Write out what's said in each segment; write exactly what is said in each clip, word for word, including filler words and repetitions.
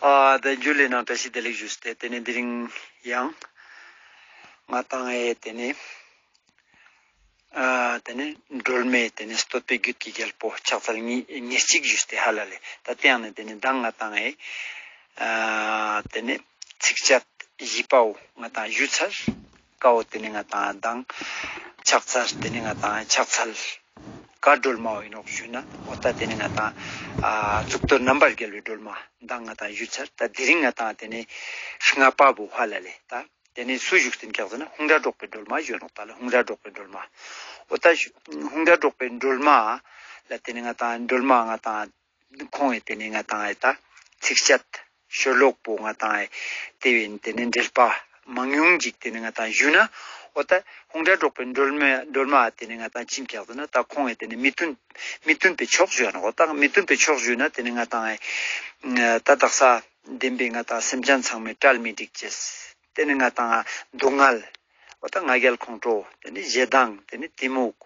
ཨ་ད་ཇུ་ལེ་ནང་བཀྲ་ཤིས་བདེ་ལེགས་ཞུས་ཏེ་དེ་ནས་དེ་རིང་ཡང་ང་ཏང་ཨེ་དེ་ནས་ཨ་དེ་ནས་སྒྲོལ་མའི་དེ་ནས་བསྟོད་པའི་རྒྱུད་ཀྱི་རྒྱལ་པོ་ཕྱག་འཚལ་ཉེར་གཅིག་ཞུས་ཏེ་ཧ་ལ་ལེ། ད་དེ་ཡང་ནས་དེ་ནས་མདང་ང་ཏང་ཨེ་ཨ་དེ་ནས་ཚིགས་བཅད་བཞི་པའོ་ང་ཏང་ཞུས་ཚར། ཀའོ་དེ་ནས་ང་ཏང་མདང་ཕྱག་འཚལ་དེ་ནས་ང་ཏང་ཕྱག་འཚལ་ག་སྒྲོལ་མའོ་ཡིན་ནོག་ཞུས་ན་འོ་ད་དེ་ནས་ང་ཏང་ཨ་གཙུག་ཏོར་རྣམ་པར་རྒྱལ་བའི་སྒྲོལ་མ་མདང་ང་ཏང་ཞུས་ཚར། ད་དེ་རིང་ང་ཏང་དེ་ནས་ལྔ་པ་བོ་ཧ་ལ་ལེ། ད་དེ་ནས་སུ་བཞུགས་ཏེ་ཡིན་ཀྱག་ཟེར་ན་ཧཱུྃ་སྒྲ་སྒྲོག་པའི་སྒྲོལ་མ་ཞུ་ནོག་ད་ལེ་ཧཱུྃ་སྒྲ་སྒྲོག་པའི་སྒྲོལ་མ། འོ་ད་ཧཱུྃ་སྒྲ་སྒྲོག་པའི་སྒྲོལ་མ་ལ་དེ་ནས་ང་ཏང་སྒྲོལ་མ་ང་ཏང་ཁོང་ཨེ་དེ་ནས་ང་ཏང་ཨེ་ད་ཚིགས་བཅད་ཤོ་ལོ་ཀ་པོ་ང་ཏང་ཨེ་དེ་བས་དེ་ནས་འགྲེལ་པ་མང་ཉུང་ཅིག་དེ་ནས་ང་ཏང་ཞུ་ན་འོ་ད་ཧཱུྃ་སྒྲ་སྒྲོག་པའི་སྒྲོལ་མ་སྒྲོལ་མ་དེ་ནས་ང་ཏང་ཅི་ཡིན་ཀྱག་ཟེར་ན་ད་ཁོང་ཨེ་དེ་ནས་མི་མཐུན་མི་མཐུན་པའི་ཕྱོགས་ཞུ་ནོག་འོ་ད་མི་མཐུན་པའི་ཕྱོགས་ཞུ་ན་དེ་ནས་ང་ཏང་ཨེ་ད་དག་ས་བདེན་པའི་ང་ཏང་སེམས་ཅན་ཚང་མའི་བཀྲ་མི་སྒྲིག་ཅེས། དེ་ནས་ང་ཏང་སྡུག་བསྔལ། འོ་ད་ང་རྒྱལ་ཁོང་ཁྲོ། དེ་ནས་ཞེ་སྡང་། དེ་ནས་གཏི་མུག་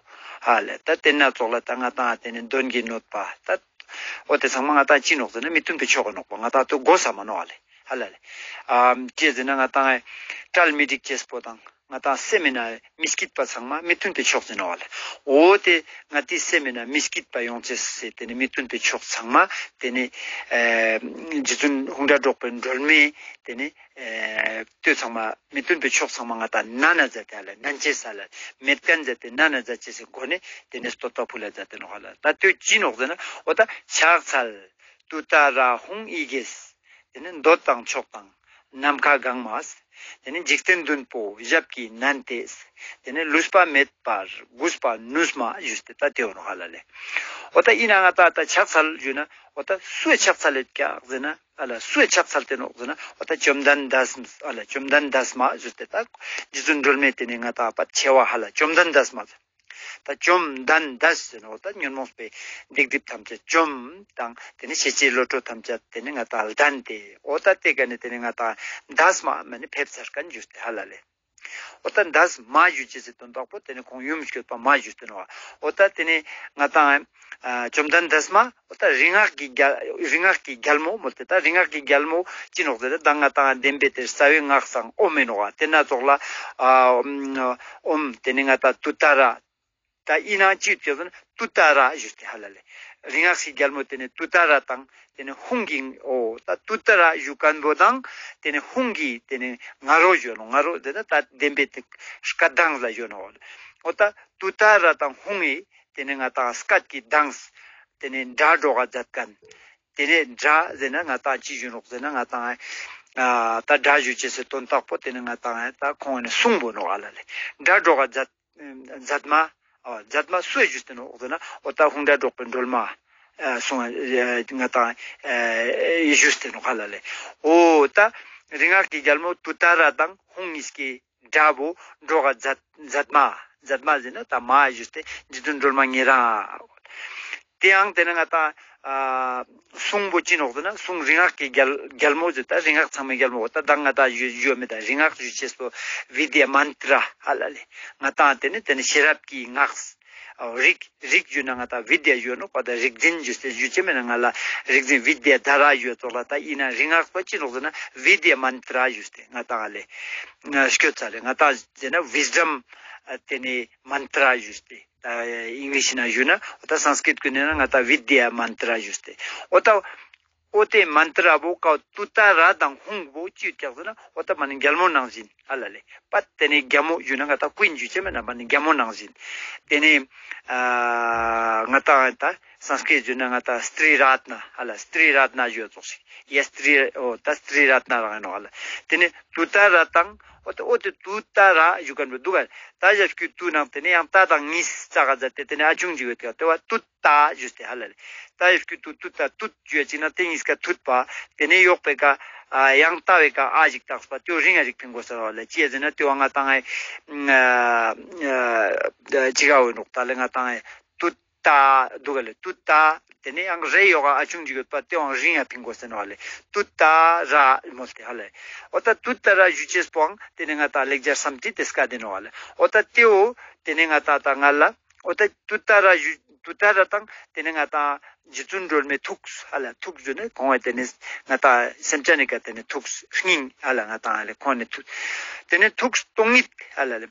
ཧ་ལ་ད་དེ་ན་ཙོགས་ལ་ད་ང་ཏང་དེ་ནས་གདོན་གྱི་གནོད་པ་ད། འོ་དེ་ཚང་མ་ང་ཏང་ཅི་ནོག་ཟེར་ན་མི་མཐུན་པའི་ཕྱོགས་ནོག་པ་ང་ཏང་དེ་གོ་ས་མ་ནོག་ཧ་ལ་ལེ། ཧ་ལ་ལེ། ཨ་ཅི་ཟེར་ན་ང་ཏང་བཀྲ་མི་སྒྲིག་ཅེས་པོ་དང་ང་ཏང་སེམས་མེད་ན་མི་སྐྱིད་པ་ཚང་མ་མི་མཐུན་པའི་ཕྱོགས་ཟེར་ནོག་ཧ་ལ་ལེ། འོ་དེ་ང་ཏི་སེམས་མེད་ན་མི་སྐྱིད་པ་ཡོང་ཅེས་ཟེར་དེ་ནས་མི་མཐུན་པའི་ཕྱོགས་ཚང་མ་དེ་ནས་ཨེ་རྗེ་བཙུན་ཧཱུྃ་སྒྲ་སྒྲོག་པའི་སྒྲོལ་མའི་དེ་ནས་ཨེ་ལྟོས་ཚང་མ་མི་མཐུན་པའི་ཕྱོགས་ཚང་མ་ང་ཏང་ན་ན་མཛད་དེ་ཧ་ལ་ལེ་ནན་ཅེས་ཧ་ལ་ལེ་མེད་མཁན་མཛད་དེ་ན་ན་མཛད་ཅེས་སི་སྒོ་ནས་དེ་ནས་བསྟོད་པ་ཕུལ་ལ་མཛད་དེ་ནོག་ཧ་ལ་ལེ། ད་ལྟོས་ཅི་ནོག་ཟེར་ན་འོ་ད་ཕྱག་འཚལ་ཏུཏྟཱ་ར་ཧཱུྃ་ཡི་གེས། དེ་ནས་འདོད་དང་ཕྱོགས་དང་ནམ་མཁའ་གང་མ། དེ་ནས་འཇིག་རྟེན་བདུན་པོ་ཞབས་ཀྱིས་མནན་ཏེ། དེ་ནས་ལུས་པ་མེད་པར་གུས་པ་ནུས་མ་ཞུས་ཏེ་ད་དེ་འོ་ནོག་ཧ་ལ་ལེ། འོ་ད་ཡིན་ན་ང་ཏང་ད་ཕྱག་འཚལ་ཞུས་ན་འོ་ད་སུའི་ཕྱག་འཚལ་ལེ་ཀྱག་ཟེར་ན། ཨ་ལ་སུའི་ཕྱག་འཚལ་ཏེ་ནོག་ཟེར་ན་འོ་ད་བཅོམ་ལྡན་འདས། ཨ་ལ་བཅོམ་ལྡན་འདས་མ་ཞུས་ཏེ་ད་རྗེ་བཙུན་སྒྲོལ་མའི་དེ་ནས་ང་ཏང་པ་ཆེ་བ་ཧ་ལ་བཅོམ་ལྡན་འདས་མ། ད་བཅོམ་ལྡན་འདས་ཟེར་ནོག་ད་ཉོན་མོངས་པའི་སྡིག་སྒྲིབ་ཐམས་ཅད་བཅོམ་དང་དེ་ནས་ཤེས་བྱའི་བློ་གྲོས་ཐམས་ཅད་དེ་ནས་ང་ཏང་ལྡན་ཏེ་འོ་ད་དེ་ག་ནས་དེ་ནས་ང་ཏང་འདས་མ་མ་ནི་ཕེབས་ཚར་མཁན་ཞུས་ཏེ་ཧ་ལ་ལེ། འོ་ད་འདས་མ་ཞུ་ཅེས་སི་དོན་དག་པོ་དེ་ནས་ཁོང་ཡུམ་སྐྱོད་པ་མ་ཞུས་ཏེ་ནོག་འོ་ད་དེ་ནས་ང་ཏང་ཨ་བཅོམ་ལྡན་འདས་མ་འོ་ད་རིག་སྔགས་ཀྱི་རྒྱལ་རིག་སྔགས་ཀྱི་རྒྱལ་མོ་མོལ་ཏེ་ད་རིག་སྔགས་ཀྱི་རྒྱལ་མོ་ཅི་ནོག་ཟེར་ན་ད་ང་ཏང་བདེན་པའི་དེ་རྩ་བའི་སྔགས་སང་ཨོམ་མེ་ནོག་ཨ་དེ་ན་ཙོགས་ལ་ཨ་ཨོམ་དེ་ནས་ང་ཏང་ཏུཏྟཱ་ར། ད་ཡིན་ན་ཅི་ཡོད་ཀྱག་ཟེར་ན་ཏུཏྟཱ་ར་ཞུས་ཏེ་ཧ་ལ་ལེ། རིག་སྔགས་སི་རྒྱལ་མོ་དེ་ནས་ཏུཏྟཱ་ར་དང་དེ་ནས་ཧཱུྃ་གི་འོ་ད་ཏུཏྟཱ་ར་ཞུ་མཁན་པོ་དང་དེ་ནས་ཧཱུྃ་གི་དེ་ནས་ང་རོ་ཞུ་ནོག་ང་རོ་དེ་ནས་ད་བདེན་པའི་དེ་སྐད་གདངས་ལ་ཞུ་ནོག་འོ་ད་ཏུཏྟཱ་ར་དང་ཧཱུྃ་གི་དེ་ནས་ང་ཏང་སྐད་ཀྱི་གདངས་དེ་ནས་སྒྲ་སྒྲོག་ག་མཛད་མཁན། དེ་ནས་སྒྲ་ཟེར་ན་ང་ཏང་ཅི་ཞུ་ནོག་ཟེར་ན་ང་ཏང་ཨ་ད་སྒྲ་ཞུ་ཅེས་སི་དོན་དག་པོ་དེ་ནས་ང་ཏང་ཨ་ད་ཁོང་ནས་གསུང་པོ་ནོག་ཧ་ལ་ལེ། སྒྲ་སྒྲོག་ག་མཛད་མཛད་མ། ཨ་མཛད་མ་སུའི་ཞུས་ཏེ་ནོག་ཟེར་ན་འོ་ད་ཧཱུྃ་སྒྲ་སྒྲོག་པའི་སྒྲོལ་མ་ཨ་གསུང་ཨ་ང་ཏང་ཨ་ཞུས་ཏེ་ནོག་ཧ་ལ་ལེ། འོ་ད་རིག་སྔགས་ཀྱི་རྒྱལ་མོ་ཏུཏྟཱ་ར་དང་ཧཱུྃ་གཉིས་ཀྱི་སྒྲ་བོ་སྒྲོག་ག་མཛད་མཛད་མ། མཛད་མ་ཟེར་ན་ད་མ་ཞུས་ཏེ་རྗེ་བཙུན་སྒྲོལ་མ་ཉེ་རང་། དེའང་དེ་ནས་ང་ཏང་ཨ་གསུང་པོ་ཅི་ནོག་ཟེར་ན་གསུང་རིག་སྔགས་ཀྱི་རྒྱལ་རྒྱལ་མོ་ཟེར་ད་རིག་སྔགས་ཚང་མའི་རྒྱལ་མོ་འོ་ད་ད་ང་ཏང་ཞུ་ཞུ་མེད་ད་རིག་སྔགས་ཞུ་ཅེས་པོ་བི་དྱ་མནྟྲ་ཧ་ལ་ལེ། ང་ཏང་དེ་ནས་དེ་ནས་ཤེས་རབ་ཀྱི་སྔགས། ཨོ་རིག་རིག་ཞུ་ན་ང་ཏང་བི་དྱ་ཞུ་ནོག་པ་ད་རིག་འཛིན་ཞུས་ཏེ་ཞུ་ཅེས་མེད་ན་ང་ལ་རིག་འཛིན་བི་དྱ་དྷ་ར་ཞུ་ཙོགས་ལ་ད་ཡིན་ན་རིག་སྔགས་པོ་ཅི་ནོག་ཟེར་ན་བི་དྱ་མནྟྲ་ཞུས་ཏེ་ང་ཏང་ལེ། སྐྱོད་ཚར་ལེ་ང་ཏང་ཟེར་ན་ཝིས་ཌམ་དེ་ནས་མནྟྲ་ཞུས་ཏེ། ཨིང་ལིཤ་ན་ཞུ་ན་འོ་ད་སཾསྐྲྀཏ་གུན་ན་ང་ཏང་བི་དྱ་མནྟྲ་ཞུས་ཏེ། འོ་ད་འོ་དེ་མནྟྲ་བོ་ཀའོ་ཏུཏྟཱ་ར་དང་ཧཱུྃ་བོ་ཅི་ཡོད་ཀྱག་ཟེར་ན་འོ་ད་མ་ནི་རྒྱལ་མོ་ནང་བཞིན་ཧ་ལ་ལེ། པ་དེ་ནས་རྒྱལ་མོ་ཞུ་ན་ང་ཏང་ཀུན་ཞུ་ཅེས་མེད་ན་མ་ནི་རྒྱལ་མོ་ནང་བཞིན། དེ་ནས་ཨ་ང་ཏང་ད་སཾསྐྲྀཏ་ཞུ་ན་ང་ཏང་སྟྲི་རཏྣ་ཧ་ལ་སྟྲི་རཏྣ་ཞུ་ཙོགས་ཤིག་ཡ་སྟྲི་འོ་ད་སྟྲི་རཏྣ་རང་ཡིན་ནོག་ཧ་ལ། དེ་ནས་ཏུཏྟཱ་ར་དང་འོ་དེ་འོ་དེ་ཏུཏྟཱ་ར་ཞུ་མཁན་པོ་འདུག་ག་ད་ཞབས་ཀྱུ་ཏུ་ནང་དེ་ནས་ཡང་ཏ་དང་གཉིས་ཙག་ག་མཛད་དེ་དེ་ནས་ཨ་ཆུང་ཅིག་ཡོད་དེ་བ་ཏུཏྟཱ་ཞུས་ཏེ་ཧ་ལ་ལེ། ཏ་ཞབས་ཀྱུ་ཏུ་ཏུཏྟཱ་ཏུཏ་ཞུ་ཅིག་ན་དེ་གཉིས་ཀ་ཐུད་པ། དེ་ནས་ཡོག་པའི་ཀ་ཨ་ཡང་ཏ་བའི་ཀ་ཨ་ཞིག་བཏགས་པ་དེ་བོ་རིང་ང་ཞིག་ཕིང་དགོས་ཟེར་བ་ལེ། ཅི་ཡ་ཟེར་ན་དེ་བ་ང་ཏང་ཨེ་ཨ་ཅི་ག་འོ་ནོག་ད་ལེ་ང་ཏང་ཨེ་ཏུཏ་ཏཱ་འདུག་ག་ལེ། ཏུཏ་ཏཱ་དེ་ནས་ཡང་རེ་ཡོག་ག་ཨ་ཆུང་ཅིག་ཡོད་པ་དེ་བའང་རིང་ཡ་ཕིང་དགོས་ཟེར་ནོག་ལེ། ཏུཏ་ཏཱ་ར་མོལ་ཏེ་ཧ་ལེ། འོ་ད་ཏུཏ་ཏཱ་ར་ཞུ་ཅེས་པོའང་དེ་ནས་ང་ཏང་ལེགས་སྦྱར་སཾསྐྲྀཏ་དེ་སྐད་དེ་ནོག་ལེ། འོ་ད་དེ་བོ་དེ་ནས་ང་ཏང་ད་ང་ལ་འོ་ད་ཏུཏ་ཏཱ་ར་ཞུ་ ཏུཏྟཱ་ར་དང་ཏེ་ནེ་ང་ཏང་རྗེ་བཙུན་སྒྲོལ་མའི་ཐུགས་ཧ་ལ། ཐུགས་ཟེར་ན་ཁོང་ངི་ཏེ་ནེ་ང་ཏང་སེམས་ཅན་ནི་ཀ་ཏེ་ནེ་ཐུགས་སྙིང་ཧ་ལ། ང་ཏང་ཧ་ལ་ཁོང་ངི་ཐུགས་ཏེ་ནེ་ཐུགས་སྟོང་ཉིད་ཧ་ལ་ལེ།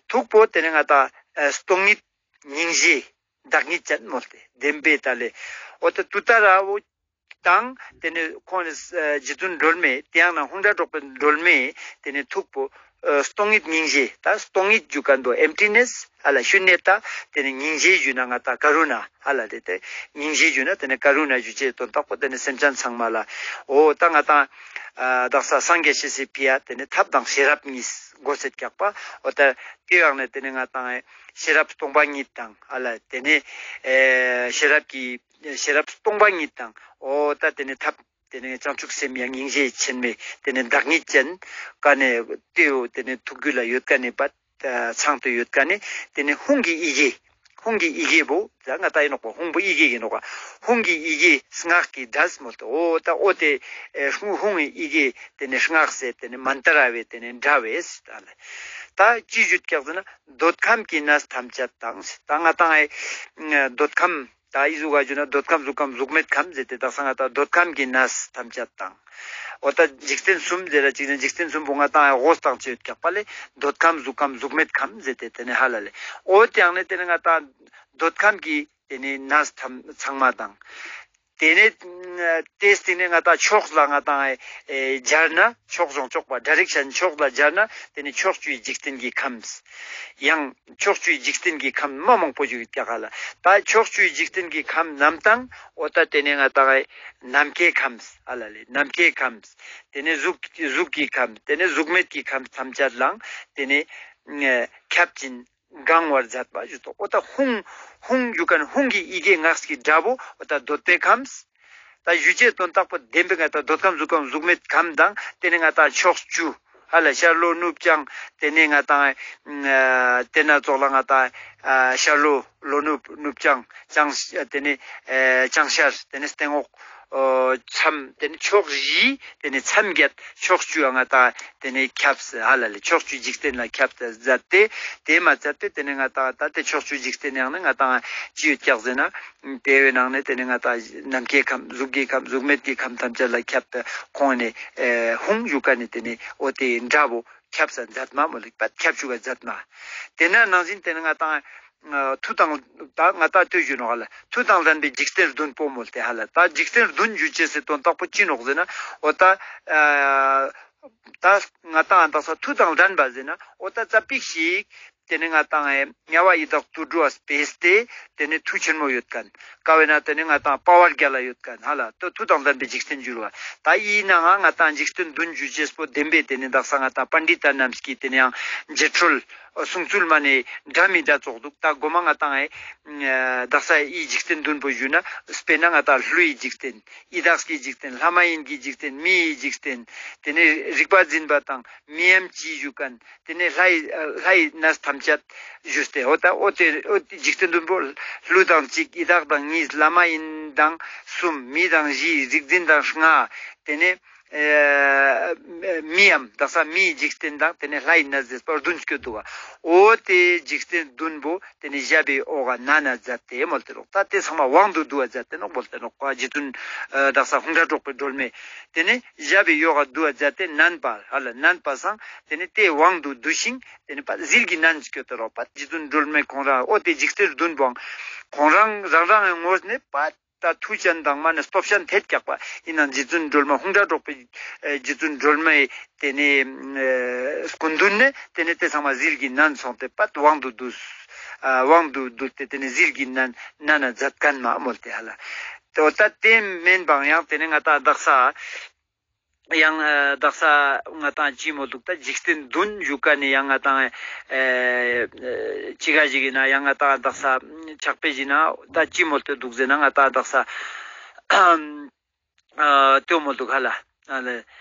ཐུགས་པོ་ཏེ་ནེ་ང་ཏང་ཨ་སྟོང་ཉིད་སྙིང་རྗེ་བདག་ཉིད་ཅན་མོལ་ཏེ་བདེན་པའི་ད་ལེ། འོ་ད་ཏུཏྟཱ་ར་བོ་དང་ཏེ་ནེ་ཁོང་ངི་ཨ་རྗེ་བཙུན་སྒྲོལ་མའི་ཏེ་ཡང་ན་ཧཱུྃ་སྒྲ་སྒྲོག་པའི་སྒྲོལ་མའི་ཏེ་ནེ་ཐུགས་པོ་ཨ་སྟོང་ཉིད་སྙིང་རྗེ། ད་སྟོང་ཉིད་ཞུ་ཁན་བོ་ཨེམ་ཊི་ནེས་ཧ་ལ། ཤུན་ཉ་ཏ། ཏེ་ནེ་སྙིང་རྗེ་ཞུ་ན་ང་ཏང་ཀ་རུ་ཎ་ཧ་ལ་ཏེ་ཏེ། སྙིང་རྗེ་ཞུ་ན་ཏེ་ནེ་ཀ་རུ་ཎ་ཞུ་ཅེས་དོན་དག་པོ་ཏེ་ནེ་སེམས་ཅན་ཚང་མ་ལ། འོ་ད་ང་ཏང་ཨ་དག་ས་སངས་རྒྱས་ཤེས་སི་ཕི་ཡ་ཏེ་ནེ་ཐབས་དང་ཤེས་རབ་གཉིས་དགོས་སེད་ཀྱག་པ། འོ་ད་ཏེ་ཡང་ནེ་ཏེ་ནེ་ང་ཏང་ཨེ་ཤེས་རབ་སྟོང་པ་ཉིད་དང་ཧ་ལ། ཏེ་ནེ་ཨེ་ཤེས་རབ་ཀྱི་ཤེས་རབ་སྟོང་པ་ཉིད་དང་འོ་ད་ཏེ་ནེ་ཐབས་ཏེ་ནེ་བྱང་ཆུབ་སེམས་ཡང་སྙིང་རྗེ་ཆེན་མོའི་ཏེ་ནེ་བདག་ཉིད་ཅན་ཀ་ནེ་ཏེའོ་ཏེ་ནེ་ཐུགས་རྒྱུད་ལ་ཡོད་ཁན་ནི་པ་ཚང་སྟེ་ཡོད་ཁན་ནི་ཏེ་ནེ་ཧཱུྃ་གི་ཡི་གེ། ཧཱུྃ་གི་ཡི་གེ་བོ་ད་ང་ཏང་ཨིན་ནོག་པ། ཧཱུྃ་བོ་ཡི་གེ་ཨིན་ནོག་པ། ཧཱུྃ་གི་ཡི་གེ་སྔགས་ཀྱི་སྒྲ་མོལ་ཏེ། འོ་ད་འོ་ཏེ་ཨེ་ཧཱུྃ་ཧཱུྃ་གི་ཡི་གེ་ཏེ་ནེ་སྔགས་སེ་ཏེ་ནེ་མན་ཏྲ་བོའི་ཏེ་ནེ་སྒྲ་བོ་ད་ལེ། ད་ཅི་ཞུ་ཀྱག་ཟེར་ན་འདོད་ཁམས་ཀྱི་གནས་ཐམས་ཅད་དང་། ད་ང་ཏང་ཨེ་འདོད་ཁམས་ད་འི་ཟུག་ག་ཞུ་ན་འདོད་ཁམས་གཟུགས་ཁམས་གཟུགས་མེད་ཁམས་ཟེར་ཏེ་དག་ས་ང་ཏང་འདོད་ཁམས་ཀྱི་གནས་ཐམས་ཅད་དང་། འོ་ད་འཇིག་རྟེན་གསུམ་ཟེར་ར་ཅིག་ནེ་འཇིག་རྟེན་གསུམ་པོ་ང་ཏང་ཧོ་སྟངས་ཅི་ཡོད་ཀྱག་པ་ལེ། འདོད་ཁམས་གཟུགས་ཁམས་གཟུགས་མེད་ཁམས་ཟེར་ཏེ་ཏེ་ནེ་ཧ་ལ་ལེ། འོ་ཏེ་ཡང་ནེ་ཏེ་ནེ་ང་ཏང་འདོད་ཁམས་ཀྱི་ཏེ་ནེ་གནས་ཐམས་ཚང་མ་དང་། ཏེ་ནེ་ཏེ་སྟིང་ནེ་ང་ཏང་ཕྱོགས་ལ་ང་ཏང་ཨེ་སྦྱར་ན་ཕྱོགས་བཟུང་ཆོག་པ། ཌའི་རེག་ཤན་ཕྱོགས་ལ་སྦྱར་ན་ཏེ་ནེ་ཕྱོགས་བཅུའི་འཇིག་རྟེན་གྱི་ཁམས། ཡང་ཕྱོགས་བཅུའི་འཇིག་རྟེན་གྱི་ཁམས་མ་མང་པོ་ཞིག་ཡོད་ཀྱག་ཧ་ལ། ད་ཕྱོགས་བཅུའི་འཇིག་རྟེན་གྱི་ཁམས་རྣམས་དང་འོ་ད་ཏེ་ནེ་ང་ཏང་ཨེ་ནམ་མཁའི་ཁམས་ཧ་ལ་ལེ། ནམ་མཁའི་ཁམས། ཏེ་ནེ་གཟུགས་གཟུགས་ཀྱི་ཁམས། ཏེ་ནེ་གཟུགས་མེད་ཀྱི་ཁམས་ཐམས་ཅད་ལའང་ཏེ་ནེ་ཨ་ཁྱབ་ཅིང་གང་བར་མཛད་པ་ཞུ་ཏོ། འོ་ད་ཧཱུྃ་ཧཱུྃ་ཞུ་ཁན་ཧཱུྃ་གི་ཡི་གེ་སྔགས་ཀྱི་སྒྲ་བོ་འོ་ད་འདོད་པའི་ཁམས། ད་ཞུ་ཅེས་དོན་དག་པོ་བདེན་པའི་ང་ཏང་འདོད་ཁམས་གཟུགས་ཁམས་གཟུགས་མེད་ཁམས་དང་ཏེ་ནེ་ང་ཏང་ཕྱོགས་བཅུ་ཧ་ལ་ཤར་ལྷོ་ནུབ་བྱང་ཏེ་ནེ་ང་ཏང་ཨ་ཏེ་ན་ཙོགས་ལ་ང་ཏང་ཨ་ཤར་ལྷོ་ལྷོ་ནུབ་ནུབ་བྱང་བྱང་ཏེ་ནེ་ཨ་བྱང་ཤར་ཏེ་ནེ་སྟེང་འོག་འོ་མཚམས་ཏེ་ནེ་ཕྱོགས་བཞི་ཏེ་ནེ་མཚམས་བརྒྱད་ཕྱོགས་བཅུ་ང་ཏང་ཏེ་ནེ་ཁྱབ་སྟེ་ཧ་ལ་ལེ། ཕྱོགས་བཅུའི་འཇིག་རྟེན་ལ་ཁྱབ་སྟེ་མཛད་དེ་ཏེ་མ་ཚད་དེ་ཏེ་ནེ་ང་ཏང་ད་ཏེ་ཕྱོགས་བཅུའི་འཇིག་རྟེན་ཡང་ནི་ང་ཏང་ཅི་ཡོད་ཀྱག་ཟེར་ན་ཏེ་བོའི་ནང་ནེ་ཏེ་ནེ་ང་ཏང་ནམ་མཁའི་ཁམས་གཟུགས་ཀྱི་ཁམས་གཟུགས་མེད་ཀྱི་ཁམས་ཐམས་ཅད་ལ་ཁྱབ་སྟེ་ཁོང་ནེ་ཨེ་ཧཱུྃ་ཞུ་ཁན་ནི་ཏེ་ནེ་འོ་ཏེ་སྒྲ་བོ་ཁྱབ་སྟེ་མཛད་མ་མོལ་ལེ་པ་ཁྱབ་ཅུག་ག་མཛད་མ། ཏེ་ན་ནང་བཞིན་ཏེ་ནེ་ང་ཏང་ཨ་མཐུ་དང་ད་ང་ཏང་ལྟོས་ཞུ་ནོག་ཧ་ལ། མཐུ་དང་ལྡན་པའི་འཇིག་རྟེན་བདུན་པོ་མོལ་ཏེ་ཧ་ལ། ད་འཇིག་རྟེན་བདུན་ཞུ་ཅེས་སི་དོན་དག་པོ་ཅི་ནོག་ཟེར་ན་འོ་ད་ཨ་ད་ང་ཏང་དག་ས་མཐུ་དང་ལྡན་པ་ཟེར་ན་འོ་ད་ཙ་པིག་ཞིག་ཏེ་ནེ་ང་ཏང་ཨེ་དམྱལ་བ་ཡི་དྭགས་དུད་འགྲོ་བ་སྤེལ་ཏེ་ཏེ་ནེ་མཐུ་ཆེན་མོ་ཡོད་ཁན། ཀ་བོའི་ནང་ཏེ་ནེ་ང་ཏང་དཔའ་བ་བརྒྱ་ལ་ཡོད་ཁན་ཧ་ལ། ཏོ་མཐུ་དང་ལྡན་པའི་འཇིག་རྟེན་འགྱུར་བ། ད་ཡིན་ནའང་ང་ཏང་འཇིག་རྟེན་བདུན་ཞུ་ཅེས་པོ་བདེན་པའི་ཏེ་ནེ་དག་ས་ང་ཏང་པཎྜི་ཏ་རྣམས་ཀྱི་ཏེ་ནེ་ཡང་རྗེས་འགྲོ་གསུང་ཚུལ་མ་ནེ་འདྲ་མི་འདྲ་ཙོགས་འདུག། ད་གོ་མ་ང་ཏང་ཨེ་དག་ས་ཡི་འཇིག་རྟེན་བདུན་པོ་ཞུ་ན་དཔེར་ན་ང་ཏང་ཀླུའི་འཇིག་རྟེན། ཡི་དྭགས་ཀྱི་འཇིག་རྟེན། ལྷ་མ་ཡིན་གྱི་འཇིག་རྟེན། མི་ཡི་འཇིག་རྟེན། ཏེ་ནེ་རིག་པ་འཛིན་པ་དང་མི་འམ་ཅི་ཞུ་ཁན། ཏེ་ནེ་ལྷའི་ལྷའི་གནས་ཐམས་ཅད་ཞུས་ཏེ་འོ་ད་འོ་ཏེ་འོ་ཏེ་འཇིག་རྟེན་བདུན་པོ་ཀླུ་དང་གཅིག། ཡི་དྭགས་དང་གཉིས། ལྷ་མ་ཡིན་དང་གསུམ། མི་དང་བཞི། རིག་འཛིན་དང་ལྔ། ཏེ་ནེ་ཨེ་མི་འམ་དག་ས་མིའི་འཇིག་རྟེན་དང་ཏེ་ནེ་ལྷའི་གནས་ཟེར་པ་བདུན་སྐྱོད་འདུག་པ། འོ་ཏེ་འཇིག་རྟེན་བདུན་པོ་ཏེ་ནེ་ཞབས་པའི་འོག་ག་མནན་ན་མཛད་དེ་མོལ་ཏེ་ནོག། ད་ཏེ་ཚང་མ་དབང་དུ་བསྡུ་བ་མཛད་དེ་ནོག་མོལ་ཏེ་ནོག། རྗེ་བཙུན་ཨ་དག་ས་ཧཱུྃ་སྒྲ་སྒྲོག་པའི་སྒྲོལ་མས་ཏེ་ནེ་ཞབས་པའི་འོག་ག་བསྡུ་བ་མཛད་དེ་མནན་པ་ཧ་ལ། མནན་པ་སང་ཏེ་ནེ་ཏེ་དབང་དུ་བསྡུ་ཞིང་ཏེ་ནེ་པ་ཟིལ་གྱིས་མནན་སྐྱོད་དེ་རོག་པ། རྗེ་བཙུན་སྒྲོལ་མས་ཁོང་རང་འོ་ཏེ་འཇིག་རྟེན་བདུན་པོའང་ཁོང་རང་རང་རང་ངི་ངོས་ནེ་པ་ད་མཐུ་ཅན་དང་མ་ནེ་སྟོབས་ཅན་ཐད་ཀྱག་པ། ཡིན་ནའང་རྗེ་བཙུན་སྒྲོལ་མ་ཧཱུྃ་སྒྲ་སྒྲོག་པའི་ཨེ་རྗེ་བཙུན་སྒྲོལ་མའི་ཏེ་ནེ་ཨེ་སྐུ་མདུན་ནེ་ཏེ་ནེ་ཏེ་ཚང་མ་ཟིལ་གྱིས་མནན་སོང་སྟེ་པ་དབང་དུ་བསྡུས། ཨ་དབང་དུ་བསྡུས་ཏེ་ཏེ་ནེ་ཟིལ་གྱིས་མནན་མནན་ན་མཛད་ཁན་མ་མོལ་ཏེ་ཧ་ལ། ཏེ་འོ་ད་ཏེ་མན་པའང་ཡང་ཏེ་ནེ་ང་ཏང་དག་ས་ཡང་ཨ་དག་ས་ང་ཏང་ཅི་མོལ་འདུག། ད་འཇིག་རྟེན་བདུན་ཞུ་ཁན་ནི་ཡང་ང་ཏང་ཨེ་ཅི་ག་ཞིག་ཡིན་ན་ཡང་ང་ཏང་དག་ས་ཕྱག་དཔེ་ཞིག་ན་ད་ཅི་མོལ་ཏེ་འདུག་ཟེར་ན་ང་ཏང་དག་ས་ཨ་ཏེ་མོལ་འདུག་ཧ་ལ། ཨ་ལེ་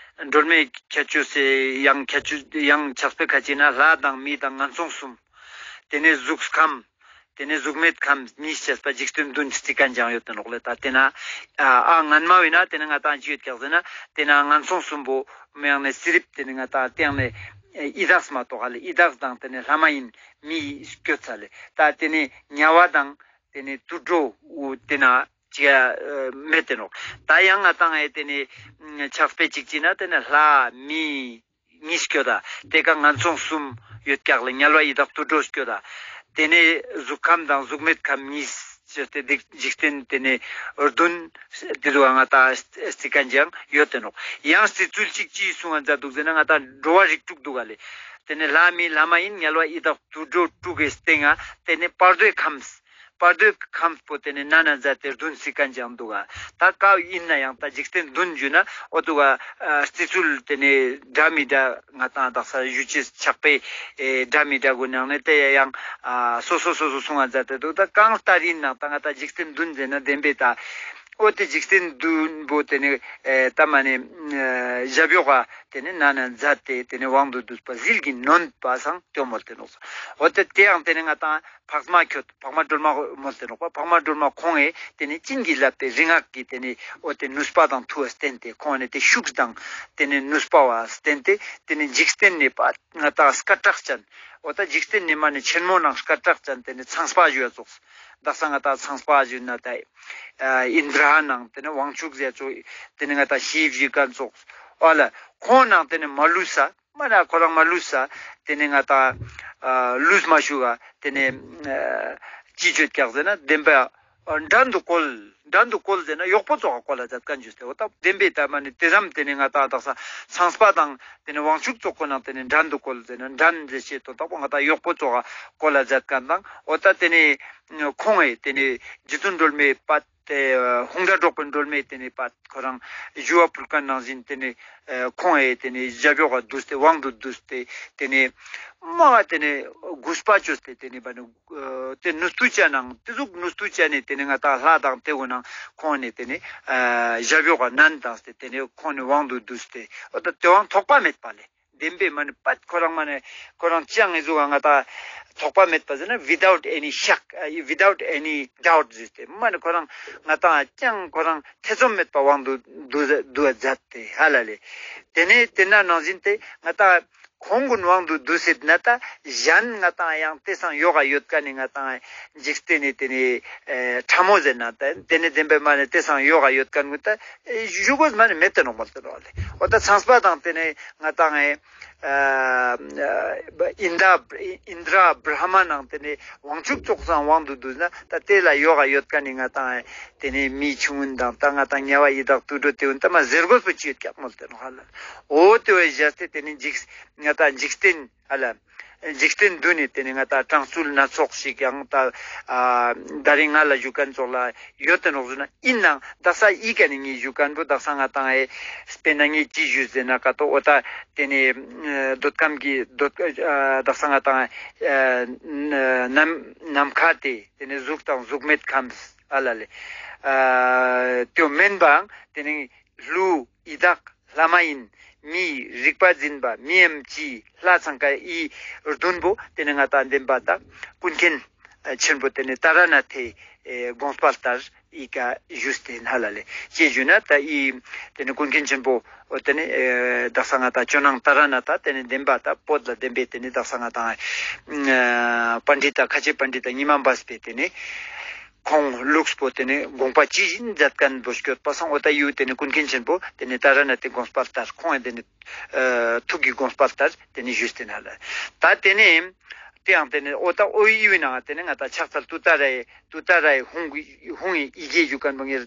སྒྲོལ་མའི་ཁྱད་ཆོས་སི་ཡང་ཁྱད་ཆོས་ཡང་ཕྱག་དཔེ་ཁ་ཅིག་ན་ལྷ་དང་མི་དང་ངན་སོང་གསུམ། ཏེ་ནེ་གཟུགས་ཁམས། ཏེ་ནེ་གཟུགས་མེད་ཁམས་གཉིས་བྱས་པ་འཇིག་རྟེན་བདུན་རྩི་ཁན་ཅིག་ཡོད་དེ་ནོག་ལེ། ད་ཏེ་ན་ཨ་ཨ་སྔན་མ་བོའི་ན་ཏེ་ནེ་ང་ཏང་ཅི་ཡོད་ཀྱག་ཟེར་ན་ཏེ་ན་ངན་སོང་གསུམ་པོ་མེ་ཡང་ནེ་སི་རིབ་ཏེ་ནེ་ང་ཏང་ཏེ་ཡང་ནེ་ཡི་དྭགས་མ་གཏོགས་ཧ་ལེ་ཡི་དྭགས་དང་ཏེ་ནེ་ལྷ་མ་ཡིན་མི་སྐྱོད་ཚ་ལེ། ད་ཏེ་ནེ་དམྱལ་བ་དང་། དེ་ནེ་དུད་འགྲོ་འོ་དེ་ན་ཅི་ཡ་མེད་དེ་ནོག། ད་ཡང་ང་ཏང་ཨེ་དེ་ནེ་ཕྱག་དཔེ་ཅིག་ཅི་ན་དེ་ནེ་ལྷ་མི་གཉིས་སྐྱོད་ད། དེ་ཀ་ངན་སོང་གསུམ་ཡོད་ཀྱག་ལེ། དམྱལ་བ་ཡི་དྭགས་དུད་འགྲོ་སྐྱོད་ད། དེ་ནེ་གཟུགས་ཁམས་དང་གཟུགས་མེད་ཁམས་གཉིས་སྐྱོད་དེ་འཇིག་རྟེན་དེ་ནེ་བདུན་དེ་ཟུག་ང་ཏང་རྩི་ཁན་ཅིག་ཡང་ཡོད་དེ་ནོག། ཡང་རྩི་ཚུལ་ཅིག་ཅི་གསུང་ང་མཛད་འདུག་ཟེར་ན་ང་ཏང་འགྲོ་བ་རིགས་དྲུག་འདུག་ག་ལེ། དེ་ནེ་ལྷ་མི་ལྷ་མ་ཡིན་དམྱལ་བ་ཡི་དྭགས་དུད་འགྲོ་དྲུག་གི་སྟེང་ང་དེ་ནེ་བར་དོའི་ཁམས། བར་དོའི་ཁམས་པོ་དེ་ནེ་ན་ན་མཛད་དེ་བདུན་རྩི་ཁན་ཅིག་འདུག་ག། ད་ཀ་ཡིན་ན་ཡང་ད་འཇིག་རྟེན་བདུན་ཞུ་ན་འོ་འདུག་ག། རྩི་ཚུལ་དེ་ནེ་འདྲ་མི་འདྲ་ང་ཏང་དག་ས་ཞུ་ཅེས་ཕྱག་དཔེ་འདྲ་མི་འདྲ་གུན་ནང་ནེ་དེ་ཡང་སོ་སོ་སོ་སོ་གསུང་ང་མཛད་དེ་འདུག། ད་གང་ལྟར་ཡིན་ན་ད་ང་ཏང་འཇིག་རྟེན་བདུན་ཟེར་ན་བདེན་པའི་ད་འོ་དེ་འཇིག་རྟེན་བདུན་པོ་དེ་ནེ་ད་མ་ནེ་ཞབས་གཡོག་ག་དེ་ནེ་ན་ན་མཛད་དེ་དེ་ནེ་དབང་དུ་བསྡུས་པ་ཟིལ་གྱིས་གནོན་པ་སང་དེ་མོལ་ཏེ་ནོག། འོ་དེ་དེ་ཡང་དེ་ནེ་ང་ཏང་འཕགས་མ་ཁྱོད་འཕགས་མ་སྒྲོལ་མ་མོལ་ཏེ་ནོག་པ། འཕགས་མ་སྒྲོལ་མ་ཁོང་ངི་དེ་ནེ་བྱིན་གྱིས་བརླབས་པའི་རིག་སྔགས་ཀྱི་དེ་ནེ་འོ་དེ་ནུས་པ་དང་མཐུ་བ་བསྟན་ཏེ་ཁོང་ནེ་དེ་ཤུགས་དང་དེ་ནེ་ནུས་པ་བ་བསྟན་ཏེ་དེ་ནེ་འཇིག་རྟེན་ནེ་པ་ང་ཏང་སྐད་གྲགས་ཅན། འོ་ད་འཇིག་རྟེན་ནེ་མ་ནེ་ཆེན་མོ་ནང་སྐད་གྲགས་ཅན་དེ་ནེ་ཚངས་པ་ཞུ་བ་ཙོགས། དག་ས་ང་ཏང་ཚངས་པ་ཞུ་ན་ད་ཨིནྡྲ་ནང་དེ་ནེ་དབང་ཕྱུག་ཟེར་ཙོགས་དེ་ནེ་ང་ཏང་ཤེས་ཞུ་ཁན་ཙོགས། འོ་ལ་ཁོང་ནང་དེ་ནེ་མ་ལུས་ས། མ་ན་ཁོ་རང་མ་ལུས་ས། དེ་ནེ་ང་ཏང་ལུས་མ་ཞུ་ག། དེ་ནེ་ཅི་བཅོས་ཀྱག་ཟེར་ན་བདེན་པ་འགྲན་དུ་བཀོལ། འགྲན་དུ་བཀོལ་ཟེར་ན་གཡོག་པོ་ཙོགས་བཀོལ་ལ་མཛད་ཁན་ཞུས་ཏེ། འོ་ད་བདེན་པའི་ད་མ་ནེ་དེ་ཙམ་དེ་ནེ་ང་ཏང་དག་ས་ཚངས་པ་དང་དེ་ནེ་དབང་ཕྱུག་ཙོགས་ཁོ་ནང་དེ་ནེ་འགྲན་དུ་བཀོལ་ཟེར་ན་འགྲན་ཟེར་ཅེས་དོན་དག་པོ་ང་ཏང་གཡོག་པོ་ཙོགས་བཀོལ་ལ་མཛད་ཁན་དང་། འོ་ད་དེ་ནེ་ཁོང་ངི་དེ་ནེ་རྗེ་བཙུན་སྒྲོལ་མའི་པ་དེ་ཧཱུྃ་སྒྲ་སྒྲོག་པའི་སྒྲོལ་མའི་དེ་ནེ་པ་ཁོ་རང་ཞུ་བ་ཕུལ་ཁན་ནང་བཞིན་དེ་ནེ་ཁོང་ངི་དེ་ནེ་ཞབས་གཡོག་ག་བསྡུས་ཏེ་དབང་དུ་བསྡུས་ཏེ་དེ་ནེ་མ་དེ་ནེ་གུས་པ་བཅོས་ཏེ་དེ་ནེ་པ་ནེ་དེ་ནུས་མཐུ་ཅན་ནང་དེ་ཟུག་ནུས་མཐུ་ཅན་ནེ་དེ་ནེ་ང་ཏང་ལྷ་དང་དེ་གུན་ནང་ཁོང་ནེ་དེ་ནེ་ཞབས་གཡོག་ག་གནང་དང་སྟེ་དེ་ནེ་ཁོང་ནེ་དབང་དུ་བསྡུས་ཏེ་འོ་ད་དེ་དབང་ཐོགས་པ་མེད་པ་ལེ། བདེན་པའི་མ་ནེ་པད་ཁོ་རང་མ་ནེ་ཁོ་རང་ཅང་ངེ་ཟུག་ག་ང་ཏང་ཐོགས་པ་མེད་པ་ཟེར་ན་without any shock, without any doubt ཟེར་ཏེ་མ་ནེ་ཁོ་རང་ང་ཏང་ཅང་ཁོ་རང་ཐེ་ཚོམ་མེད་པ་དབང་དུ་བསྡུ་བ་མཛད་དེ་ཧ་ལ་ལེ། དེ་ནེ་དེ་ན་ནང་བཞིན་དེ་ང་ཏང་ཁོང་གུན་དབང་དུ་བསྡུས་ཟེར་ན་ད་གཞན་ང་ཏང་ཡང་དེ་སང་ཡོག་ག་ཡོད་ཁན་ནི་ང་ཏང་འཇིག་རྟེན་ནི་དེ་ནེ་ཕྲ་མོ་ཟེར་ན་ད་དེ་ནེ་བདེན་པའི་མ་ནེ་དེ་སང་ཡོག་ག་ཡོད་ཁན་གུན་ད་ཞུ་དགོས་མ་ནེ་མེད་དེ་ནོག་མོལ་ཏེ་ནོག་ལེ། འོ་ད་ཚངས་པ་དང་དེ་ནེ་ང་ཏང་ཨེ་ཨིནྡྲ་ཨིནྡྲ་བྲཧྨ་ནང་དེ་ནེ་དབང་ཕྱུག་ཙོགས་སང་དབང་དུ་བསྡུས་ན་ད་དེ་ལ་ཡོག་ག་ཡོད་ཁན་ནི་ང་ཏང་ཨེ་དེ་ནེ་མི་ཆུང་གུན་དང་ད་ང་ཏང་དམྱལ་བ་ཡི་དྭགས་དུད་འགྲོ་དེ་གུན་ད་མ་ཟེར་དགོས་པོ་ཅི་ཡོད་ཀྱག་མོལ་ཏེ་ནོག་ཧ་ལ། འོ་དེ་བས་བཞག་སྟེ་དེ་ནེ་འཇིག་ང་ཏང་འཇིག་རྟེན་ཧ་ལ། འཇིག་རྟེན་འདི་ནི་དེ་ནེ་ང་ཏང་གྲངས་ཚུལ་སྣ་ཚོགས་ཤིག་ཡང་ད་ད་རིང་ང་ལ་ཞུ་ཁན་ཙོགས་ལ་ཡོད་དེ་ནོག་ཟེར་ན་ཨིན་ནའང་དག་ས་ཨི་ཀ་ནེ་ངས་ཞུ་ཁན་བོ་དག་ས་ང་ཏང་ཨེ་དཔེར་ན་ངས་ཅི་ཞུས་ཟེར་ན་ཀ་ཏོ་འོ་ད་དེ་ནེ་འདོད་ཁམས་ཀྱི་འདོད་དག་ས་ང་ཏང་ནམ་ནམ་མཁའ་དེ་དེ་ནེ་གཟུགས་དང་གཟུགས་མེད་ཁམས་ཨ་ལ་ལེ། དེ་མེན་པའང་དེ་ནེ་ཀླུ་ཡི་དྭགས་ལྷ་མ་ཡིན་མི་རིག་པ་འཛིན་པ་མིའམ་ཅི་ལྷ་ཚངས་པ་ཨི་བདུན་པོ་དེ་ནེ་ང་ཏང་བདེན་པ་དང་ཀུན་མཁྱེན་ཆེན་པོ་དེ་ནེ་ཏཱ་ར་ནཱ་ཐའི་དགོངས་པ་ལྟར་ཨི་ཀ་ཞུས་ཏེ་ཧ་ལ་ལེ། ཅི་ཞུ་ན་ད་ཨི་དེ་ནེ་ཀུན་མཁྱེན་ཆེན་པོ་འོ་དེ་ནེ་དག་ས་ང་ཏང་ཇོ་ནང་ཏཱ་ར་ནཱ་ཐ་དེ་ནེ་བདེན་པ་དང་བོད་ལ་བདེན་པའི་དེ་ནེ་དག་ས་ང་ཏང་པཎྜི་ཏ་ཁ་ཆེ་པཎྜི་ཏ་ཉི་མ་སྦས་པའི་དེ་ནེ་ཁོང་ལུགས་པོ་དེ་ནེ་དགོངས་པ་ཅི་བཞིན་མཛད་ཁན་བོ་སྐྱོད་པ་སང་འོ་ད་ཡུལ་དེ་ནེ་ཀུན་མཁྱེན་ཆེན་པོ་དེ་ནེ་ཏཱ་ར་ནཱ་ཐའི་དགོངས་པ་ལྟར་ཁོང་ཡང་དེ་ནེ་ཐུགས་ཀྱི་དགོངས་པ་ལྟར་དེ་ནེ་ཞུས་ཏེ་ན་ལ། ད་དེ་ནེ་དེ་ཡང་དེ་ནེ་འོ་ད་འོ་ཡི་ཡུལ་ནང་དེ་ནེ་ང་ཏང་ཕྱག་འཚལ་ཏུཏྟཱ་ར་ཡི་ཏུཏྟཱ་ར་ཡི་ཧཱུྃ་ཧཱུྃ་ཡི་ཡི་གེ་ཞུ་ཁན་བོ་ངེ་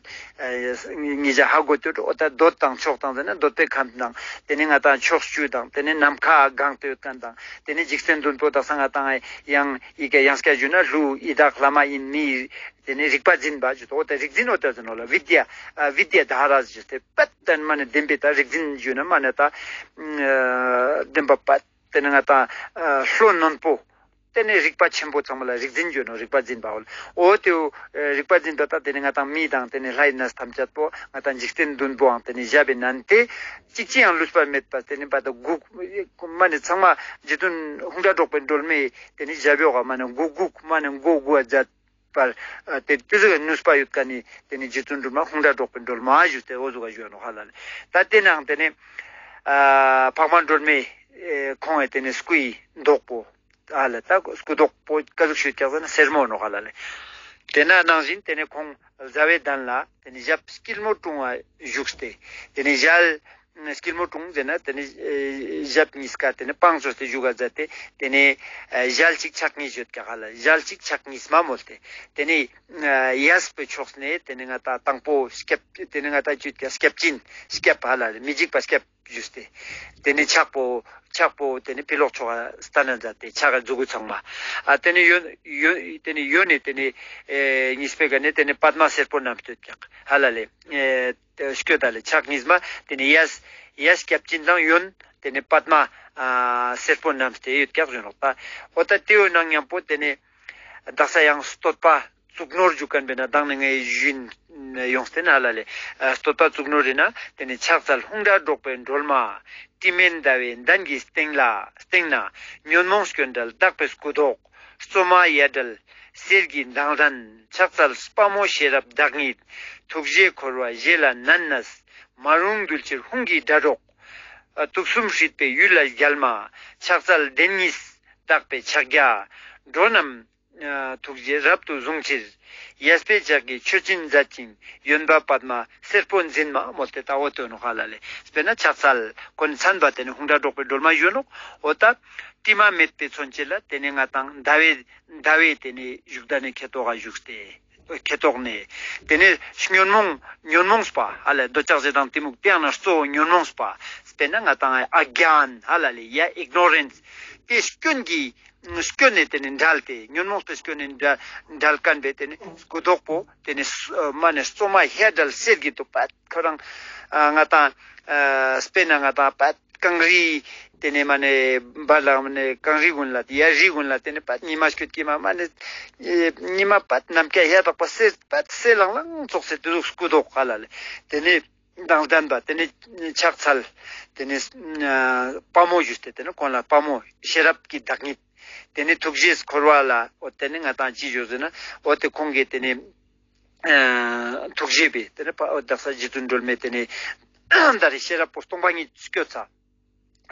ཉེ་ཞ་ཧ་གོ་ཏེ་འོ་ད་འདོད་དང་ཕྱོགས་དང་ཟེར་ན་འདོད་པའི་ཁམས་དང་དེ་ནེ་ང་ཏང་ཕྱོགས་བཅུ་དང་དེ་ནེ་ནམ་མཁའ་གང་དུ་ཡོད་ཁན་དང་དེ་ནེ་འཇིག་རྟེན་བདུན་པོ་དག་ས་ང་ཏང་ཡང་ཡི་གེ་ཡང་སྐྱར་ཞུ་ན་ཀླུ་ཡི་དྭགས་ལྷ་མ་ཡིན་མི་དེ་ནེ་རིག་པ་འཛིན་པ་ཞུ་དོ། འོ་ད་རིག་འཛིན་འོ་ད་ཟེར་ནོག་ལ། བི་དྱ་ཨ་བི་དྱ་དྷ་ར་ཞུ་སྟེ་པད་དེ་མ་ནེ་བདེན་པའི་ད་རིག་འཛིན་ཞུ་ན་མ་ནེ་ད་བདེན་པ་པད་དེ་ནེ་ང་ཏང་བློ་རྣོན་པོ་དེ་ནེ་རིག་པ་ཆེན་པོ་ཚང་མ་ལ་རིག་འཛིན་ཞུ་ནོག། རིག་པ་འཛིན་པ་འོ་དེ་རིག་པ་འཛིན་པ་ད་དེ་ནེ་ང་ཏང་མི་དང་དེ་ནེ་ལྷའི་གནས་ཐམས་ཅད་པོ་ང་ཏང་འཇིག་རྟེན་བདུན་པོའང་དེ་ནེ་ཞབས་པའི་ནན་ཏེ་གཅིག་ཅི་ཡང་ལུས་པ་མེད་པ་དེ་ནེ་པ་ད་འགུགས་མ་ནེ་ཚང་མ་རྗེ་བཙུན་ཧཱུྃ་སྒྲ་སྒྲོག་པའི་སྒྲོལ་མའི་དེ་ནེ་ཞབས་གཡོག་ག་མ་ནེ་འགུགས་འགུགས་མ་ནེ་འགོ་འགུགས་མཛད་པར་དེ་དེ་ཟུག་གི་ནུས་པ་ཡོད་ཁན་ནི་དེ་ནེ་རྗེ་བཙུན་སྒྲོལ་མ་ཧཱུྃ་སྒྲ་སྒྲོག་པའི་སྒྲོལ་མ་ཞུས་ཏེ་འོ་ཟུག་ག་ཞུ་ནོག་ཧ་ལ་ལེ། ད་དེ་ནང་དེ་ནེ་འཕགས་མ་སྒྲོལ་མའི་ཁོང་ངི་དེ་ནེ་སྐུའི་མདོག་པོ་ཨ་ལ་ད་སྐུ་མདོག་པོ་ཀ་ཟུག་ཞུ་ཀྱག་ཟེར་ན་སེར་མོ་ནོག་ཧ་ལ་ལེ། དེ་ན་ནང་བཞིན་དེ་ནས་ཁོང་ཟླ་བའི་གདན་ལ་དེ་ནས་ཞབས་སྐྱིལ་མོ་ཀྲུང་བ་བཞུགས་ཏེ། དེ་ནས་ཞལ་སྐྱིལ་མོ་ཀྲུང་ཟེར་ན་དེ་ནས་ཨེ་ཞབས་གཉིས་ཀ་དེ་ནས་བང་བཙོས་ཏེ་བཞུགས་ག་མཛད་དེ། དེ་ནས་ཨེ་ཞལ་གཅིག་ཕྱག་གཉིས་ཡོད་ཀྱག་ཧ་ལ། ཞལ་གཅིག་ཕྱག་གཉིས་མ་མོལ་ཏེ། དེ་ནས་ཨེ་གཡས་པའི་ཕྱོགས་ནས་དེ་ནས་ང་ཏང་དང་པོ་སྐྱབས། དེ་ནས་ང་ཏང་ཅི་ཡོད་ཀྱག་སྐྱབས་སྦྱིན་སྐྱབས་ཧ་ལ་ལེ། མི་འཇིགས་པ་སྐྱབས་ཞུས་ཏེ། དེ་ནས་ཕྱག་པོ་ཕྱག་པོ་དེ་ནས་ཕི་ལོགས་ཕྱོགས་ལ་སྟན་ན་མཛད་དེ་ཕྱག་གི་མཛུ་གུ་ཚང་མ། ཨ་དེ་ནས་གཡོན་གཡོན་དེ་ནས་གཡོན་ནས་དེ་ནས་ཨེ་གཉིས་པའི་ཀ་ནས་དེ་ནས་པདྨ་སེར་པོ་བསྣམས་ཏེ་ཡོད་ཀྱག་ཧ་ལ་ལེ། ཨེ་སྐྱོད་ད་ལེ། ཕྱག་གཉིས་མ་དེ་ནས་གཡས་གཡས་སྐྱབས་སྦྱིན་དང་གཡོན་དེ་ནས་པདྨ་ཨ་སེར་པོ་བསྣམས་ཏེ་ཡོད་ཀྱག་ཞུ་ནོག་ད། འོ་ད་དེའི་ནང་མཉམ་པོ་དེ་ནས་དག་ས་ཡང་བསྟོད་པ་གཙུག་ནོར་ཞུ་མཁན་པའི་ནང་ནས་ངས་ཞུས་ཡོང་སྟེ་ན་ཧ་ལ་ལེ། ཨ་བསྟོད་པ་གཙུག་ནོར་ཡིན་ན་དེ་ནས་ཕྱག་འཚལ་ཧཱུྃ་སྒྲ་སྒྲོག་པའི་སྒྲོལ་མ། དྲི་མེད་ཟླ་བའི་གདན་གྱི་སྟེང་ལ་སྟེང་ན། ཉོན་མོངས་སྐྱོན་བྲལ་དག་པའི་སྐུ་མདོག། བཙོ་མ་ཡ་བྲལ་གསེར་གྱི་མདངས་ལྡན། ཕྱག་འཚལ་དཔའ་མོ་ཤེས་རབ་བདག་ཉིད། ཐུགས་རྗེས་འཁོར་བ་གཞན་ལ་མནན་ནས། མ་རུངས་འདུལ་ཕྱིར་ཧཱུྃ་གི་སྒྲ་སྒྲོག། ཨ་དུག་གསུམ་སྲིད་པའི་ཡུལ་ལ་རྒྱལ་མ། ཕྱག་འཚལ་གདན་གཉིས་དག་པའི་ཕྱག་རྒྱ། འགྲོ་རྣམས་ཨ་ཐུགས་རྗེས་རབ་ཏུ་བཟུང་ཕྱིར། གཡས་པའི་ཕྱག་གིས་མཆོད་སྦྱིན་མཛད་ཅིང་། གཡོན་པ་པདྨ་སེར་པོ་འཛིན་མ་མོལ་ཏེ་ད་འོ་དོ་ནོག་ཧ་ལ་ལེ། དཔེར་ན་ཕྱག་འཚལ་ཁོ་ནས་མཚན་པ་དེ་ནས་ཧཱུྃ་སྒྲ་སྒྲོག་པའི་སྒྲོལ་མ་ཞུ་ནོག། འོ་ད་དྲི་མ་མེད་པའི་མཚོན་བྱེད་ལ་དེ་ནས་ང་ཏང་ཟླ་བའི་ཟླ་བའི་དེ་ནས་བཞུགས་གདན་ནས་ཁེ་ཏོག་ག་བཞུགས་ཏེ། ཁེ་ཏོག་ནས། དེ་ནས་ཉོན་མོངས་ཉོན་མོངས་པ་ཧ་ལ་ལེ། འདོད་ཆགས་ཞེ་སྡང་གཏི་མུག་དེ་ཡང་ན་གཙོ་བོ་ཉོན་མོངས་པ། དཔེར་ན་ང་ཏང་ཨ་གྱཱན་ཧ་ལ་ལེ། ཡ་ཨིག་ནོ་རེནྶ། དེ་སྐྱོན་གྱི་སྐྱོན་ནས་དེ་ནས་བྲལ་ཏེ། ཉོན་མོངས་པའི་སྐྱོན་ནས་བྲལ་བྲལ་མཁན་པའི་དེ་ནས་སྐུ་མདོག་པོ་དེ་ནས་མ་ནས་བཙོ་མ་ཡ་བྲལ་གསེར་གྱི་མདོག་པ་ཁོ་རང་ཨ་ང་ཏང་ཨ་དཔེར་ན་ང་ཏང་པད་གངས་རི་དེ་ནས་མ་ནས་བ་ལ་མ་ནས་གངས་རི་ཀུན་ལ་ཡ་རི་ཀུན་ལ་དེ་ནས་པད་ཉི་མ་སྐྱོད་ཀྱི་མ་མ་ནས་ཨེ་ཉི་མ་པད་ནམ་མཁའ་ཡ་དག་པ་གསལ་པད་གསལ་ལང་ལང་ཙོགས་སེ་དེ་ཟུག་སྐུ་མདོག་ཧ་ལ་ལེ། དེ་ནས་མདངས་ལྡན་པ་དེ་ནས་ཕྱག་འཚལ། དེ་ནས་ཨ་དཔའ་མོ་ཞུས་ཏེ་དེ་ནས་ཁོང་ལ་དཔའ་མོ་ཤེས་རབ་ཀྱི་བདག་ཉིད། དེ་ནས་ཐུགས་རྗེས་འཁོར་བ་ལ་འོ་དེ་ནས་ང་ཏང་ཅི་ཞུ་ཟེར་ན་འོ་དེ་ཁོང་གིས་དེ་ནས་ཨ་ཐུགས་རྗེ་པའི་དེ་ནས་པ་འོ་དག་ས་རྗེ་བཙུན་སྒྲོལ་མའི་དེ་ནས་ད་རེས་ཤེས་རབ་པོ་སྟོང་པ་ཉིད་སྐྱོད་ཚ།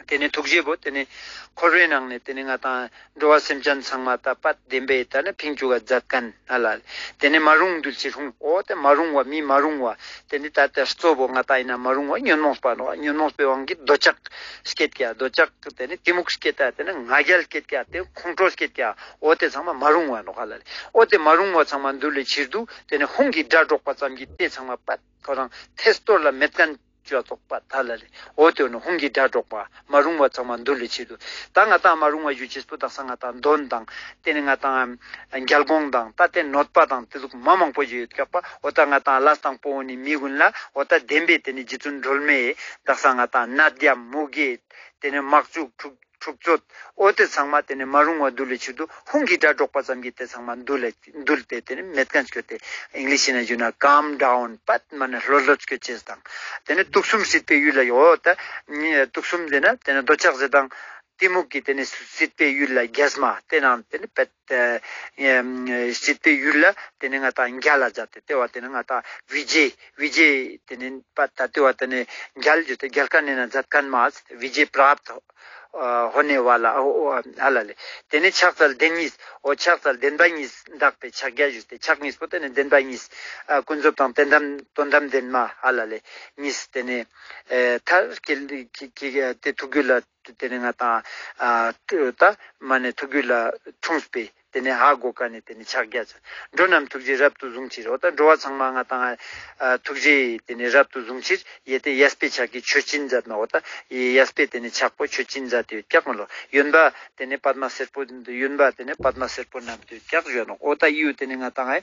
དེ་ནས་ཐུགས་རྗེ་པོ་དེ་ནས་འཁོར་བའི་ནང་ནས་དེ་ནས་ང་ཏང་འགྲོ་བ་སེམས་ཅན་ཚང་མ་ད་པད་བདེན་པའི་ད་ནི་ཕིང་བཅུག་ག་མཛད་མཁན་ཧ་ལ་ལེ། དེ་ནས་མ་རུངས་འདུལ་ཕྱིར་ཧཱུྃ། འོ་དེ་མ་རུངས་པ་མི་མ་རུངས་པ་དེ་ནས་ད་ལྟ་གཙོ་བོ་ང་ཏང་ཡིན་ན་མ་རུངས་པ་ཉོན་མོངས་པ་ནོག། ཉོན་མོངས་པའི་དབང་གིས་འདོད་ཆགས་སྐྱེད་ཀྱག། འདོད་ཆགས་དེ་ནས་གཏི་མུག་སྐྱེད་ཀྱག། དེ་ནས་ང་རྒྱལ་སྐྱེད་ཀྱག། དེ་ཁོང་ཁྲོ་སྐྱེད་ཀྱག། འོ་དེ་ཚང་མ་མ་རུངས་པ་ནོག་ཧ་ལ་ལེ། འོ་དེ་མ་རུངས་པ་ཚང་མ་འདུལ་ལེ་ཕྱིར་དུ་དེ་ནས་ཧཱུྃ་གི་སྒྲ་སྒྲོག་པ་ཙམ་གྱིས་དེ་ཚང་མ་པད་ཁོ་རང་ཐེ་གཏོར་ལ་མེད་མཁན་ཅོ་ཙོགས་པ་ད་ལ་ལེ། འོ་དེ་ནི་ཧཱུྃ་གི་སྒྲ་སྒྲོག་པ་མ་རུངས་པ་ཚང་མ་འདུལ་ལེ་ཕྱིར་དུ། ད་ང་ཏང་མ་རུངས་པ་ཞུ་ཅེས་པོ་དག་ས་ང་ཏང་གདོན་དང་དེ་ནས་ང་ཏང་རྒྱལ་འགོང་དང་ད་དེ་གནོད་པ་དང་དེ་ཟུག་མ་མང་པོ་ཞིག་ཡོད་ཀྱག་པ། འོ་ད་ང་ཏང་ལ་དང་པོ་ནི་མི་ཀུན་ལ་འོ་ད་བདེན་པའི་དེ་ནས་རྗེ་བཙུན་སྒྲོལ་མའི་དག་ས་ང་ཏང་ནད་ཡམས་མུ་གེ་དེ་ནས་མག་ཅུག་འཁྲུག་འཁྲུག་རྩོད་འོ་དེ་ཚང་མ་དེ་ནས་མ་རུངས་པ་འདུལ་ལེ་ཕྱིར་དུ་ཧཱུྃ་གི་སྒྲ་སྒྲོག་པ་ཙམ་གྱིས་དེ་ཚང་མ་འདུལ་ལེ་འདུལ་ཏེ་དེ་ནས་མེད་མཁན་སྐྱོད་དེ་ཨིང་ལིཤ་ནང་ཞུ་ན་calm down པད་མ་ནས་ལྷོད་ལྷོད་སྐྱོད་ཅེས་དང་། དེ་ནས་དུག་གསུམ་སྲིད་པའི་ཡུལ་ལ་ཡོད་ད། དུག་གསུམ་དེ་ན་དེ་ནས་འདོད་ཆགས་ཞེ་སྡང་གཏི་མུག་གི་དེ་ནས་སྲིད་པའི་ཡུལ་ལ་རྒྱལ་མ་དེ་ནང་དེ་ནས་པད་སྲིད་པའི་ཡུལ་ལ་དེ་ནས་ང་ཏང་རྒྱལ་ལ་མཛད་དེ་དེ་བ་དེ་ནས་ང་ཏང་བི་ཇེ་བི་ཇེ་དེ་ནས་པ་ད་དེ་བ་དེ་ནས་རྒྱལ་ཞུ་དེ་རྒྱལ་ཁ་ནས་ན་མཛད་མཁན་མ་བི་ཇེ་པྲབྟ་ཧོ་ནེ་ཝ་ལ་ཨོ་ཨོ་ཧ་ལ་ལེ། དེ་ནས་ཕྱག་འཚལ་བདེན་གཉིས་ཨོ་ཕྱག་འཚལ་བདེན་པ་གཉིས་དག་པའི་ཕྱག་རྒྱ་ཞུས་ཏེ་ཕྱག་གཉིས་པོ་དེ་ནས་བདེན་པ་གཉིས་ཨ་ཀུན་རྫོབ་དང་དོན་དམ་དོན་དམ་བདེན་མ་ཧ་ལ་ལེ་གཉིས་དེ་ནས་ཨེ་མཐར་སྐྱེལ་ཏེ་ཐུགས་རྒྱུད་ལ་དེ་ནས་ང་ཏང་ཨ་ད་མ་ནས་ཐུགས་རྒྱུད་ལ་འཁྲུངས་པའི་དེ་ནས་ཧ་གོ་ཀ་ནས་དེ་ནས་ཕྱག་རྒྱ་ཚ། འགྲོ་རྣམས་ཐུགས་རྗེས་རབ་ཏུ་བཟུང་ཕྱིར། འོ་ད་འགྲོ་བ་ཚང་མ་ང་ཏང་ཨ་ཐུགས་རྗེས་དེ་ནས་རབ་ཏུ་བཟུང་ཕྱིར་ཡེ་དེ་གཡས་པའི་ཕྱག་གིས་མཆོད་སྦྱིན་མཛད་ན་འོ་ད་ཡེ་གཡས་པའི་དེ་ནས་ཕྱག་པོ་མཆོད་སྦྱིན་མཛད་དེ་ཡོད་ཀྱག་མ་ལོ། གཡོན་པ་དེ་ནས་པདྨ་སེར་པོ་གཡོན་པ་དེ་ནས་པདྨ་སེར་པོ་བསྣམས་ཏེ་ཡོད་ཀྱག་ཞུ་ནོག། འོ་ད་ཡུ་དེ་ནས་ང་ཏང་ཨེ་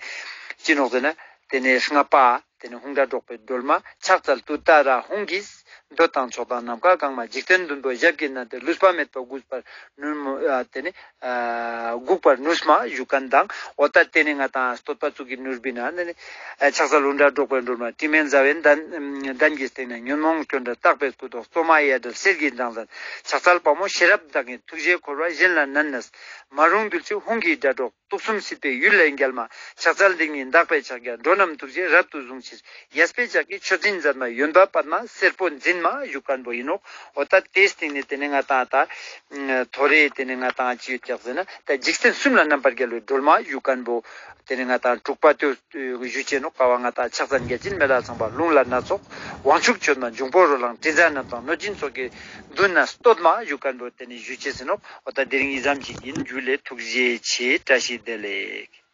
ཅི་ནོག་ཟེར་ན་དེ་ནས་ལྔ་པ། དེ་ནས་ཧཱུྃ་སྒྲ་སྒྲོག་པའི་སྒྲོལ་མ་ཕྱག་འཚལ་ཏུཏྟཱ་ར་ཧཱུྃ་གིས། འདོད་དང་ཕྱོགས་དང་ནམ་མཁའ་གང་མ། འཇིག་རྟེན་བདུན་པོ་ཞབས་ཀྱིས་མནན་ཏེ། ལུས་པ་མེད་པ་འགུགས་པར་ནུས་མོད། ཨ་དེ་ནས་ཨ་འགུགས་པར་ནུས་མ་ཞུ་མཁན་དང་འོ་ད་དེ་ནས་ང་ཏང་བསྟོད་པ་གཙུག་གི་ནོར་བུའི་ནང་ནས་ཨ་ཕྱག་འཚལ་ཧཱུྃ་སྒྲ་སྒྲོག་པའི་སྒྲོལ་མ། དྲི་མེད་ཟླ་བའི་གདན་གདན་གྱི་སྟེང་ན། ཉོན་མོངས་སྐྱོན་བྲལ་དག་པའི་སྐུ་མདོག། བཙོ་མ་ཡ་བྲལ་གསེར་གྱི་མདངས་ལྡན། ཕྱག་འཚལ་དཔའ་མོ་ཤེས་རབ་བདག་ཉིད། ཐུགས་རྗེས་འཁོར་བ་གཞན་ལ་མནན་ནས། མ་རུངས་འདུལ་ཕྱིར་ཧཱུྃ་གི་སྒྲ་སྒྲོག། དུག་གསུམ་སྲིད་པའི་ཡུལ་ལས་རྒྱལ་མ། ཕྱག་འཚལ་འདི་ཉིད་དག་པའི་ཕྱག་རྒྱ། འགྲོ་རྣམས་ཐུགས་རྗེས་རབ་ཏུ་བཟུང་ཕྱིར། གཡས་པའི་ཕྱག་གིས་མཆོད་སྦྱིན་མཛད་མ། གཡོན་པ་པདྨ་སེར་པོ་འཛིན་མ་ཞུ་མཁན་པོ་ཡིན་ནོག། འོ་ད་དེའི་སྟེང་ནས་དེ་ནས་ང་ཏང་ད་ཐོ་རེ་དེ་ནས་ང་ཏང་ཅི་ཡོད་ཀྱག་ཟེར་ན། ད་འཇིག་རྟེན་གསུམ་ལ་རྣམ་པར་རྒྱལ་བའི་སྒྲོལ་མ་ཞུ་མཁན་པོ་དེ་ནས་ང་ཏང་དྲུག་པ་དེ་ཞུ་ཅེས་ནོག། ཀ་བ་ང་ཏང་ཕྱག་འཚལ་བརྒྱ་བྱིན་མེ་ལྷ་ཚངས་པ་རླུང་ལྷ་སྣ་ཚོགས། དབང་ཕྱུག་མཆོད་མ་འབྱུང་པོ་རོ་ལངས་དྲི་ཟ་རྣམས་དང་གནོད་སྦྱིན་ཚོགས་ཀྱིས་མདུན་ན་བསྟོད་མ་ཞུ་མཁན་པོ་དེ་ནས་ཞུ་ཅེས་ཟེར་ནོག། འོ་ད་དེ་རིང་འི་ཙམ་ཞིག་ཡིན། རྒྱུ་ལས་ཐུགས་རྗེ་ཆེ། བཀྲ་ཤིས་བདེ་ལེགས།